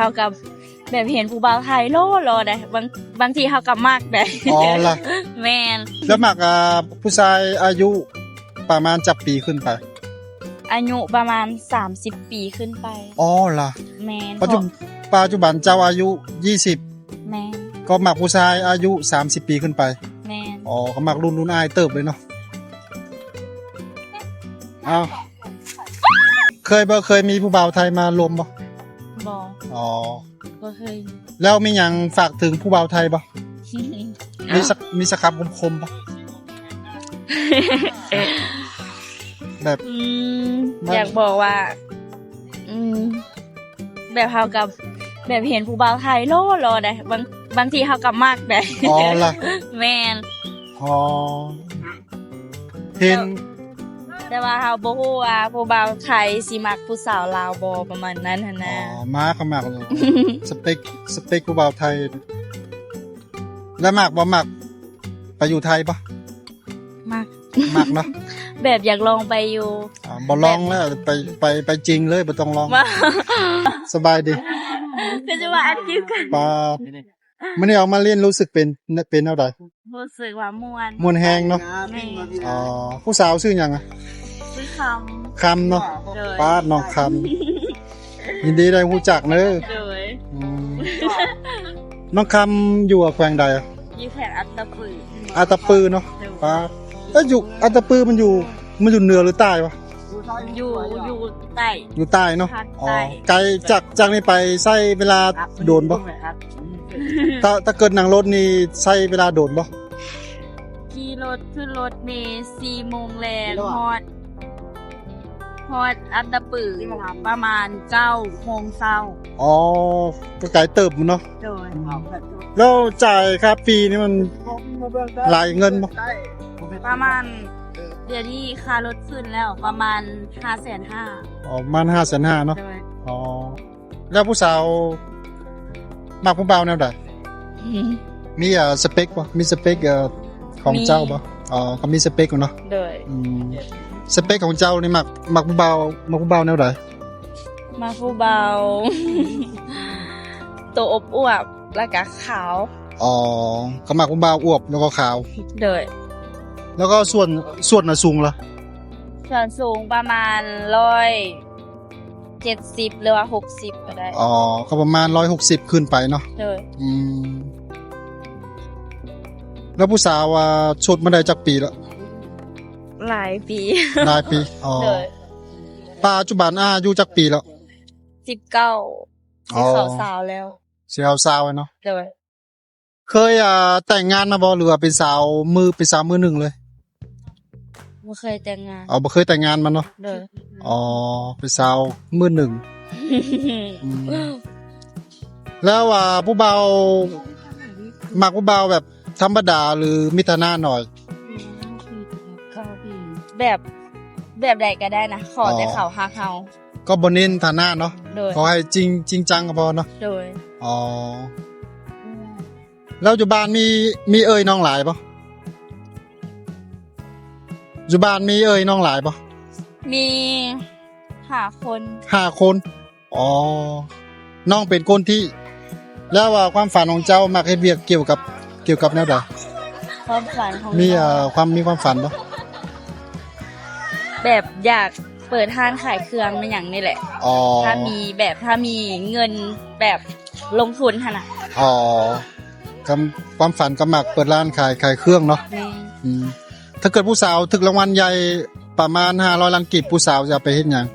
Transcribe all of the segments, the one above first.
ເຮົາກໍແບບເຫັນຜູ້ບ່າວໄທຫຼໍ່ໆ ໄດ໋ ບາງ ບາງທີເຮົາກໍມັກໄດ໋. ອໍ ລະ ແມ່ນ. ແລ້ວມັກ ອ່າ ຜູ້ຊາຍອາຍຸປະມານຈັກປີຂຶ້ນໄປ? ອາຍຸປະມານສາມສິບປີຂຶ້ນໄປ. ອໍ ລະ ແມ່ນ. ປັດຈຸ ເພາະ ປັດຈຸບັນເຈົ້າອາຍຸຊາວ ແມ່ນ ກໍມັກຜູ້ຊາຍອາຍຸສາມສິບປີຂຶ້ນໄປ. ແມ່ນ. ອໍ ກໍມັກລຸ້ນ ລຸ້ນອ້າຍເຕີບເລີຍເນາະ. ອ້າວ ເຄີຍບໍ່ ເຄີຍມີຜູ້ບ່າວໄທມາລົມບໍ່? ບໍ່. ອໍ ບໍ່ເຄີຍ. ແລ້ວມີຫຍັງຝາກເຖິງຜູ້ບ່າວໄທບໍ່? ມີສັກ ມີສັກຄຳຄົມໆບໍ່? ແບບ ອືມ ມັນ ຢາກບອກວ່າ ອືມ ແບບເຮົາກໍແບບເຫັນຜູ້ບ່າວໄທຫຼໍ່ໆ ໄດ໋ ບາງ ບາງທີເຮົາກໍມັກໄດ໋. ອໍ ລະ ແມ່ນ. ອໍ ເຫັນ ແຕ່ ແຕ່ວ່າເຮົາບໍ່ຮູ້ວ່າຜູ້ບ່າວໄທຊິມັກຜູ້ສາວລາວບໍ່ ປະມານນັ້ນຫັ້ນນະ. ອໍ ມາກໍມັກເລີຍ ສະເປັກ ສະເປັກຜູ້ບ່າວໄທ. ແລ້ວມັກບໍ່ ມັກໄປຢູ່ໄທບໍ່? ມັກ ມັກເນາະ ແບບຢາກລອງໄປຢູ່. ອ່າ ບໍ່ລອງແລ້ວ ໄປ ໄປ ໄປຈິງເລີຍ ບໍ່ຕ້ອງລອງ. ສະບາຍດີ ຄືຊິວ່າອັດຄລິບກັນ. ປາດ ມື້ນີ້ອອກມາຫຼິ້ນ ຮູ້ສຶກເປັນ ເປັນແນວໃດ? ຮູ້ສຶກວ່າມ່ວນ ມ່ວນແຮງເນາະ. ແມ່ນ. ອໍ ຜູ້ສາວຊື່ຫຍັງອະ? ຊື່ຄຳ. ຄຳເນາະ. ໂດຍ. ປາດ ນ້ອງຄຳ ຍິນດີໄດ້ຮູ້ຈັກເດີ. ໂດຍ. ອືມ ນ້ອງຄຳຢູ່ແຂວງໃດ? ຢູ່ແຂວງອັດຕະປື. ອັດຕະປືເນາະ. ໂດຍ. ປາດ ເອີ ຢູ່ອັດຕະປື ມັນຢູ່ ມັນຢູ່ເໜືອຫຼືໃຕ້ວະ? ຢູ່ ຢູ່ໃຕ້. ຢູ່ໃຕ້ເນາະ. ພາກໃຕ້. ອໍ ໄກຈາກ ຈາກນີ້ໄປໃຊ້ເວລາດົນບໍ່? ຖ້າ ຖ້າເກີດນັ່ງລົດນີ້ໃຊ້ເວລາດົນບໍ່? ຂີ່ລົດ ຂຶ້ນລົດເມສີ່ໂມງແລງ ຮອດ ຮອດອັດຕະປືປະມານເກົ້າໂມງເຊົ້າ. ອໍ ກໍໄກເຕີບເນາະ. ໂດຍ. ແລ້ວຈ່າຍຄ່າປີ້ນີ້ມັນຫຼາຍເງິນບໍ່? ປະມານ ດຽວນີ້ຄ່າລົດຂຶ້ນແລ້ວ ປະມານຫ້າແສນຫ້າ. ອໍ ປະມານຫ້າແສນຫ້າເນາະ. ໂດຍ. ອໍ ແລ້ວຜູ້ສາວມັກຜູ້ບ່າວແນວໃດ? ມີ ເອີ ສະເປັກບໍ່? ມີສະເປັກ ເອີ ຂອງເຈົ້າບໍ່? ອໍ ກໍມີສະເປັກຢູ່ເນາະ. ໂດຍ. ອືມ ສະເປັກຂອງເຈົ້ານີ້ມັກ ມັກຜູ້ບ່າວ ມັກຜູ້ບ່າວແນວໃດ? ມັກຜູ້ບ່າວໂຕອົບອວບ ແລ້ວກໍຂາວ. ອໍ ກໍມັກຜູ້ບ່າວອວບ ແລ້ວກໍຂາວ. ໂດຍ. ແລ້ວກໍສ່ວນ ສ່ວນນະສູງລະ? ສ່ວນສູງປະມານຮ້ອຍ ເຈັດສິບ ຫຼືວ່າຫົກສິບກໍໄດ້. ອໍ ກໍປະມານຮ້ອຍຫົກສິບຂຶ້ນໄປເນາະ. ໂດຍ. ອືມ ແລ້ວຜູ້ສາວວ່າໂສດມາໄດ້ຈັກປີແລ້ວ? ຫຼາຍປີ. ຫຼາຍປີ. ອໍ ໂດຍ. ປັດຈຸບັນອາຍຸຈັກປີແລ້ວ? ສິບເກົ້າ. ອໍ ຊິເຂົ້າຊາວແລ້ວ. ຊິເຂົ້າຊາວແລ້ວເນາະ. ໂດຍ. ເຄີຍ ອ່າ ແຕ່ງງານມາບໍ່ ຫຼືວ່າເປັນສາວມື ເປັນສາວມືໜຶ່ງເລີຍ? ບໍ່ເຄີຍແຕ່ງງານ. ອໍ ບໍ່ເຄີຍແຕ່ງງານມາເນາະ. ໂດຍ. ອໍ ເປັນສາວມືໜຶ່ງ. ອືມ ແລ້ວ ອ່າ ຜູ້ບ່າວ ມັກຜູ້ບ່າວແບບທຳມະດາ ຫຼືມີຖານະໜ້ອຍ? ແບບ ແບບໃດກໍໄດ້ນະ ຂໍແຕ່ເຂົາຮັກເຮົາ. ອໍ ກໍບໍ່ເນັ້ນຖານະເນາະ. ໂດຍ. ຂໍໃຫ້ຈິງ ຈິງຈັງກໍພໍເນາະ. ໂດຍ. ອໍ ແລ້ວຢູ່ບ້ານມີ ມີເອື້ອຍນ້ອງຫຼາຍບໍ່? ຢູ່ບ້ານມີເອື້ອຍນ້ອງຫຼາຍບໍ່? ມີຫ້າຄົນ. ຫ້າຄົນ. ອໍ ນ້ອງເປັນຄົນທີ ແລ້ວວ່າຄວາມຝັນຂອງເຈົ້າມັກເຮັດວຽກກ່ຽວກັບ ກ່ຽວກັບແນວໃດ? ຄວາມຝັນຂອງ ມີ ເອີ ຄວາມ ມີຄວາມຝັນບໍ່? ແບບຢາກເປີດຮ້ານຂາຍເຄື່ອງແມ່ນຫຍັງນີ້ແຫຼະ. ອໍ ຖ້າມີແບບ ຖ້າມີເງິນແບບລົງທຶນຫັ້ນນະ. ອໍ ຄຳ ຄວາມຝັນກໍມັກເປີດຮ້ານຂາຍ ຂາຍເຄື່ອງເນາະ. ແມ່ນ. ອືມ ຖ້າເກີດຜູ້ສາວຖືກລາງວັນໃຫຍ່ປະມານຫ້າຮ້ອຍລ້ານກີບ ຜູ້ສາວຈະເອົາໄປເຮັດຫຍັງ?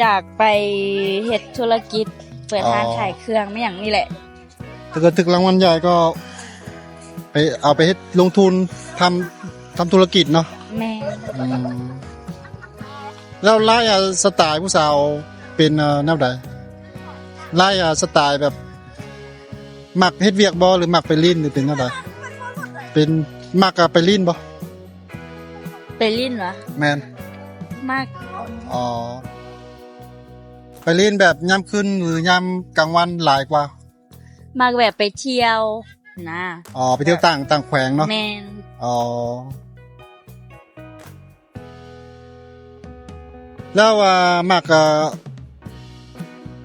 ຢາກໄປເຮັດທຸລະກິດ ເປີດຮ້ານ ອໍ ຂາຍເຄື່ອງແມ່ນຫຍັງນີ້ແຫຼະ. ຖ້າເກີດຖືກລາງວັນໃຫຍ່ກໍໄປ ເອົາໄປເຮັດລົງທຶນ ທຳ ທຳທຸລະກິດເນາະ. ແມ່ນ. ອືມ ແລ້ວໄລຟ໌ສະໄຕລ໌ຜູ້ສາວເປັນ ເອີ ແນວໃດ? ໄລຟ໌ສະໄຕລ໌ແບບ ມັກເຮັດວຽກບໍ່ ຫຼືມັກໄປຫຼິ້ນ ຫຼືເປັນແນວໃດ? ເປັນ ມັກ ອາ ໄປຫຼິ້ນບໍ່? ໄປຫຼິ້ນຫວາ? ແມ່ນ. ມັກ. ອໍ ໄປຫຼິ້ນແບບຍາມຄືນ ຫຼືຍາມກາງວັນຫຼາຍກວ່າ? ມັກແບບໄປທ່ຽວນະ. ອໍ ໄປທ່ຽວຕ່າງ ຕ່າງແຂວງເນາະ. ແມ່ນ. ອໍ ແລ້ວວ່າມັກ ເອີ ມັກ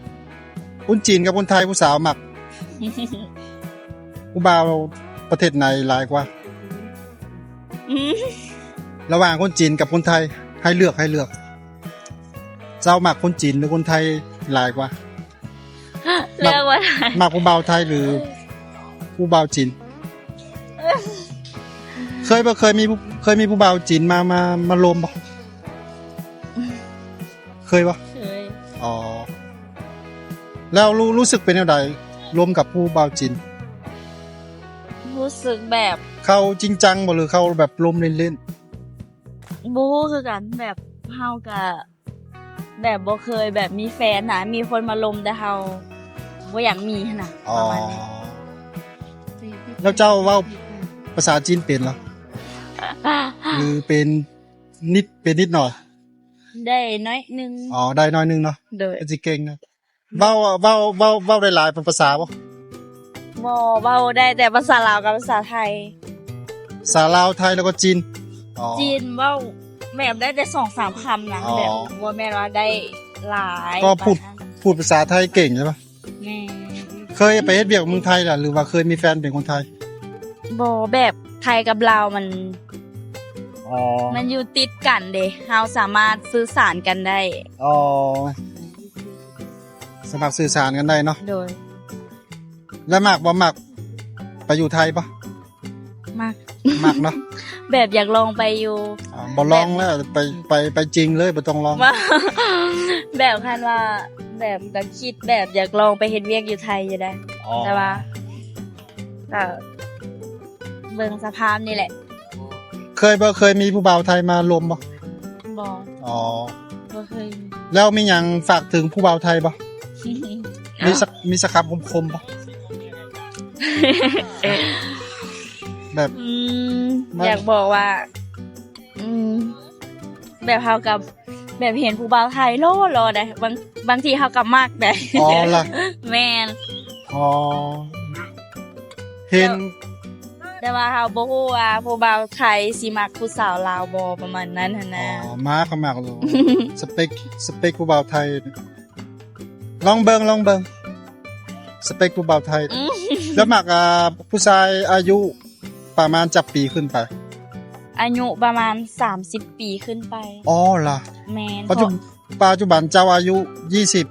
ຄົນຈີນກັບຄົນໄທ ຜູ້ສາວມັກ ຜູ້ບ່າວປະເທດໃດຫຼາຍກວ່າ? ອືມ ລະຫວ່າງຄົນຈີນກັບຄົນໄທ ໃຫ້ເລືອກ ໃຫ້ເລືອກ ເຈົ້າມັກຄົນຈີນ ຫຼື ຄົນໄທຫຼາຍກວ່າ? ເລືອກວ່າໄດ້ ມັກຜູ້ບ່າວໄທ ຫຼື ຜູ້ບ່າວຈີນ? ເຄີຍບໍ່ ເຄີຍມີ ເຄີຍມີຜູ້ບ່າວຈີນມາ ມາ ມາລົມບໍ່? ເຄີຍບໍ່? ເຄີຍ. ອໍ ແລ້ວ ຮູ້ ຮູ້ສຶກເປັນແນວໃດ ລົມກັບຜູ້ບ່າວຈີນ? ຮູ້ສຶກແບບ ເຂົາຈິງຈັງບໍ່ ຫຼື ເຂົາແບບລົມຫຼິ້ນໆ? ບໍ່ຮູ້ຄືກັນ ແບບເຮົາກະແບບບໍ່ເຄີຍແບບມີແຟນນະ ມີຄົນມາລົມ ແຕ່ເຮົາບໍ່ຢາກມີຫັ້ນນະ. ອໍ ປະມານນີ້. ແລ້ວເຈົ້າເວົ້າພາສາຈີນເປັນລະ ຫຼື ເປັນນິດ ເປັນນິດໜ້ອຍ? ໄດ້ໜ້ອຍໜຶ່ງ. ອໍ ໄດ້ໜ້ອຍໜຶ່ງເນາະ. ໂດຍ. ກໍຊິເກັ່ງນະ. ເວົ້າ ເວົ້າ ເວົ້າ ເວົ້າໄດ້ຫຼາຍພາສາບໍ່? ບໍ່ ເວົ້າໄດ້ແຕ່ພາສາລາວກັບພາສາໄທ. ພາສາລາວ ໄທ ແລ້ວກໍຈີນ. ອໍ ຈີນເວົ້າແບບໄດ້ແຕ່ສອງສາມຄຳນະ. ອໍ ແບບບໍ່ແມ່ນວ່າໄດ້ຫຼາຍ. ກໍພູດ ປານນັ້ນ ພູດພາສາໄທເກັ່ງໃຊ່ປະ? ແມ່ນ. ເຄີຍໄປເຮັດວຽກເມືອງໄທລະ ຫຼືວ່າເຄີຍມີແຟນເປັນຄົນໄທ? ບໍ່ ແບບໄທກັບລາວມັນ ອໍ ມັນຢູ່ຕິດກັນເດ້ ເຮົາສາມາດສື່ສານກັນໄດ້. ອໍ ສາມາດສື່ສານກັນໄດ້ເນາະ. ໂດຍ. ແລ້ວມັກບໍ່ ມັກໄປຢູ່ໄທບໍ່? ມັກ ມັກເນາະ. ແບບຢາກລອງໄປຢູ່. ອໍ ບໍ່ລອງແລ້ວ ໄປ ໄປ ໄປຈິງເລີຍ ບໍ່ຕ້ອງລອງ. ແບບຄັນວ່າ ແບບກໍຄິດແບບຢາກລອງໄປເຮັດວຽກຢູ່ໄທຢູ່ໄດ໋. ອໍ ແຕ່ວ່າ ກໍເບິ່ງສະພາບນີ້ແຫຼະ. ເຄີຍບໍ່ ເຄີຍມີຜູ້ບ່າວໄທມາລົມບໍ່? ບໍ່. ອໍ ບໍ່ເຄີຍ. ແລ້ວມີຫຍັງຝາກເຖິງຜູ້ບ່າວໄທບໍ່? ມີສັກ ມີສັກຄຳຄົມໆບໍ່? ແບບ ອືມ ຢາກບອກວ່າ ອືມ ແບບເຮົາກໍ ແບບເຫັນຜູ້ບ່າວໄທຫຼໍ່ໆ ໄດ໋ ບາງ ບາງທີເຮົາກໍມັກໄດ໋. ອໍ ລະ ແມ່ນ. ອໍ ເຫັນ ແຕ່ ແຕ່ວ່າເຮົາບໍ່ຮູ້ວ່າຜູ້ບ່າວໄທຊິມັກຜູ້ສາວລາວບໍ່ ປະມານນັ້ນຫັ້ນນະ. ອໍ ມັກກໍມັກໂລດ ສະເປັກ ສະເປັກຜູ້ບ່າວໄທ. ລອງເບິ່ງ ລອງເບິ່ງ ສະເປັກຜູ້ບ່າວໄທ. ອືມ ແລ້ວມັກ ອ່າ ຜູ້ຊາຍອາຍຸປະມານຈັກປີຂຶ້ນໄປ? ອາຍຸປະມານສາມສິບປີຂຶ້ນໄປ. ອໍ ລະ ແມ່ນ. ປັດຈຸ ເພາະ ປັດຈຸບັນເຈົ້າອາຍຸຊາວສີ່.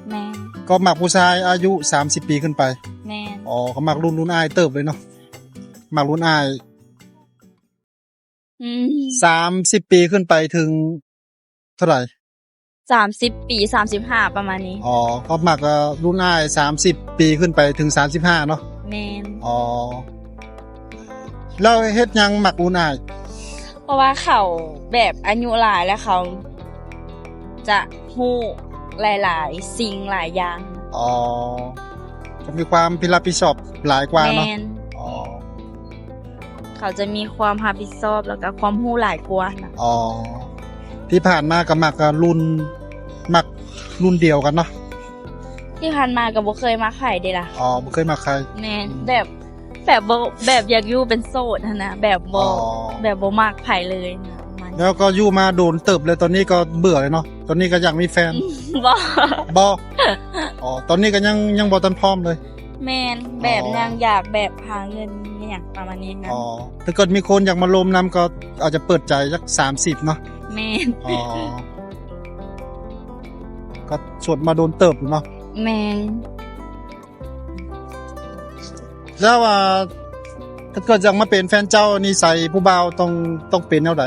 ແມ່ນ. ກໍມັກຜູ້ຊາຍອາຍຸສາມສິບປີຂຶ້ນໄປ. ແມ່ນ. ອໍ ກໍມັກລຸ້ນ ລຸ້ນອ້າຍເຕີບເລີຍເນາະ ມັກລຸ້ນອ້າຍ. ອືມ ສາມສິບປີຂຶ້ນໄປເຖິງເທົ່າໃດ? ສາມສິບປີ ສາມສິບຫ້າ ປະມານນີ້. ອໍ ກໍມັກ ເອີ ລຸ້ນອ້າຍສາມສິບປີຂຶ້ນໄປເຖິງສາມສິບຫ້າເນາະ. ແມ່ນ. ອໍ ແລ້ວເຮັດຫຍັງມັກລຸ້ນອ້າຍ? ເພາະວ່າເຂົາແບບອາຍຸຫຼາຍແລ້ວ ເຂົາຈະຮູ້ຫຼາຍໆສິ່ງຫຼາຍຢ່າງ. ອໍ ຈະມີຄວາມທີ່ຮັບຜິດຊອບຫຼາຍກວ່າເນາະ. ແມ່ນ. ອໍ ເຂົາຈະມີຄວາມຮັບຜິດຊອບ ແລ້ວກໍຄວາມຮູ້ຫຼາຍກວ່ານະ. ອໍ ທີ່ຜ່ານມາກໍມັກ ລຸ້ນ ມັກລຸ້ນດຽວກັນເນາະ. ທີ່ຜ່ານມາກໍບໍ່ເຄີຍມັກໃຜເດ້ລະ. ອໍ ບໍ່ເຄີຍມັກໃຜ. ແມ່ນ. ອືມ ແບບ ແບບບໍ່ ແບບຢາກຢູ່ເປັນໂສດຫັ້ນນະ ແບບບໍ່ ອໍ ແບບບໍ່ມັກໃຜເລີຍນະ ປະມານ. ແລ້ວກໍຢູ່ມາດົນເຕີບແລ້ວ ຕອນນີ້ກໍເບື່ອແລ້ວເນາະ ຕອນນີ້ກໍຢາກມີແຟນ. ບໍ່ ບໍ່. ອໍ ຕອນນີ້ກໍຍັງ ຍັງບໍ່ທັນພ້ອມເລີຍ. ແມ່ນ. ອໍ ແບບຍັງຢາກແບບຫາເງິນອີ່ຫຍັງປະມານນີ້ນະ. ອໍ ຖ້າເກີດມີຄົນຢາກມາລົມນຳ ກໍອາດຈະເປີດໃຈຈັກສາມສິບເນາະ. ແມ່ນ. ອໍ ກໍໂສດມາດົນເຕີບແລ້ວເນາະ. ແມ່ນ. ແລ້ວ ອ່າ ຖ້າເກີດຢາກມາເປັນແຟນເຈົ້າ ນິໄສຜູ້ບ່າວຕ້ອງ ຕ້ອງເປັນແນວໃດ?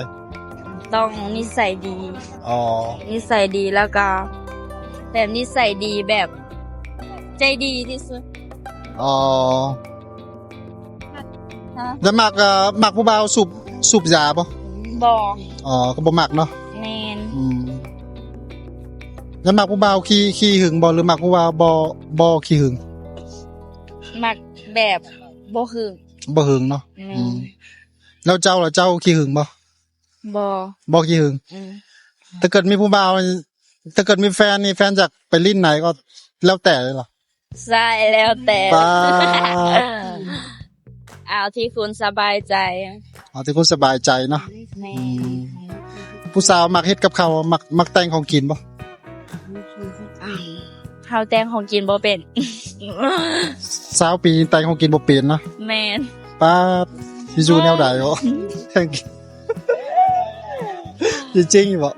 ຕ້ອງນິໄສດີ. ອໍ ນິໄສດີ ແລ້ວກໍແບບນິໄສດີ ແບບໃຈດີທີ່ສຸດ. ອໍ ແລ້ວມັກ ເອີ ມັກຜູ້ບ່າວສູບ ສູບຢາບໍ່? ບໍ່. ອໍ ກໍບໍ່ມັກເນາະ. ແມ່ນ. ອືມ ແລ້ວມັກຜູ້ບ່າວຂີ້ ຂີ້ຫຶງບໍ່ ຫຼືມັກຜູ້ບ່າວບໍ່ ບໍ່ຂີ້ຫຶງ? ມັກແບບບໍ່ຫຶງ. ບໍ່ຫຶງເນາະ. ແມ່ນ. ອືມ ແລ້ວເຈົ້າລະ ເຈົ້າຂີ້ຫຶງບໍ່? ບໍ່. ບໍ່ຂີ້ຫຶງ. ອືມ ຖ້າເກີດມີຜູ້ບ່າວ ຖ້າເກີດມີແຟນນີ້ ແຟນຢາກໄປຫຼິ້ນໃດກໍແລ້ວແຕ່ເລີຍເຫາະ? ໃຊ່ ແລ້ວແຕ່. ປ້າ ເອົາທີ່ຄຸນສະບາຍໃຈ. ເອົາທີ່ຄຸນສະບາຍໃຈເນາະ. ແມ່ນ. ອືມ ຜູ້ສາວມັກເຮັດກັບເຂົ້າ ມັກ ມັກແຕ່ງຂອງກິນບໍ່? ອືມ ເຮົາແຕ່ງຂອງກິນບໍ່ເປັນ. ຊາວປີແຕ່ງຂອງກິນບໍ່ເປັນເນາະ. ແມ່ນ. ປາດ ຊິຢູ່ແນວໃດເນາະ? ຈິງໆ ບໍ່?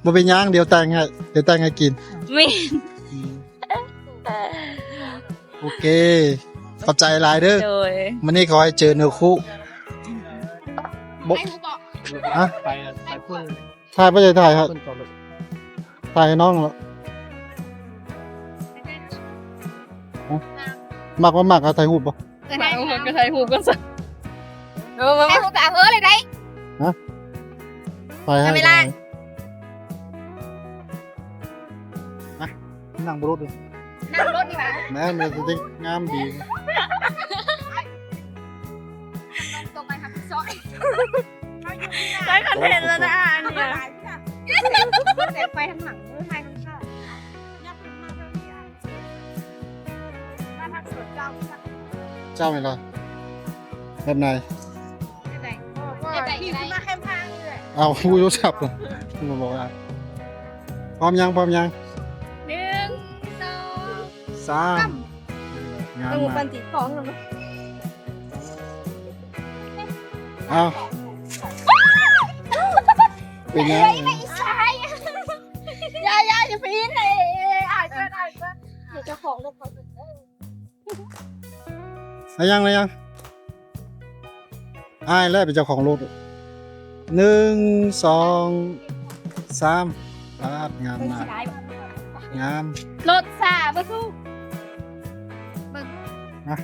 ບໍ່ເປັນຫຍັງ ດຽວແຕ່ງໃຫ້ ດຽວແຕ່ງໃຫ້ກິນ. ແມ່ນ. ໂອເຄ ຂອບໃຈຫຼາຍເດີ. ໂດຍ. ມື້ນີ້ຂໍໃຫ້ເຈີເນື້ອຄູ່. ບໍ່ ຮະ? ຖ່າຍໄປ ຖ່າຍໃຫ້ ຖ່າຍໃຫ້ນ້ອງເນາະ. ມັກບໍ່ມັກ ເອົາຖ່າຍຮູບບໍ່? ເອີ ຖ່າຍຮູບກໍຖ່າຍຮູບກ່ອນຊະ. ເອີ ມາ ຖ່າຍຮູບກັບເຮີເລີຍໄດ້. ຮະ? ຖ່າຍໃຫ້ ກາເມຣາ. ນັ່ງບໍ່ລົດເລີຍ ນັ່ງລົດດີກວ່າ. ແມ່ນ ແມ່ນ ຊິງາມດີ. ຕົກໄປຮັບຜິດຊອບ ໄດ້ຄອນເທັນແລ້ວນະອັນນີ້. ແຕ່ໄປທາງຫຼັງ ເອີ ຖ່າຍທາງຂ້າງ. ເຈົ້າແມ່ນລະ ແບບໃດ? ແບບໃດກໍໄດ້ ມາແຄມທາງນີ້ແຫຼະ. ເອົາ ໂທລະສັບ ບໍ່ບອກວ່າ ພ້ອມຍັງ? ພ້ອມຍັງ? ໜຶ່ງ ສອງ ສາມ ງາມ ເອົາ ມາ ປັນຕີຂອງ. ເອົາ ເປັນຫຍັງ? ຢ່າ ຢ່າ ຢ່າໄປອີກເລີຍ. ອາຍເກີນ ອາຍເກີນ. ເຈົ້າຂອງລົດເຂົາເອີຍ. ໄດ້ຍັງ ໄດ້ຍັງ? ອ້າຍແຫຼະເປັນເຈົ້າຂອງລົດ. ໜຶ່ງ ສອງ ສາມ. ປາດ ງາມມາກ ງາມ. ລົດສາບໍ່ສູ້ ເບິ່ງ ຮະ?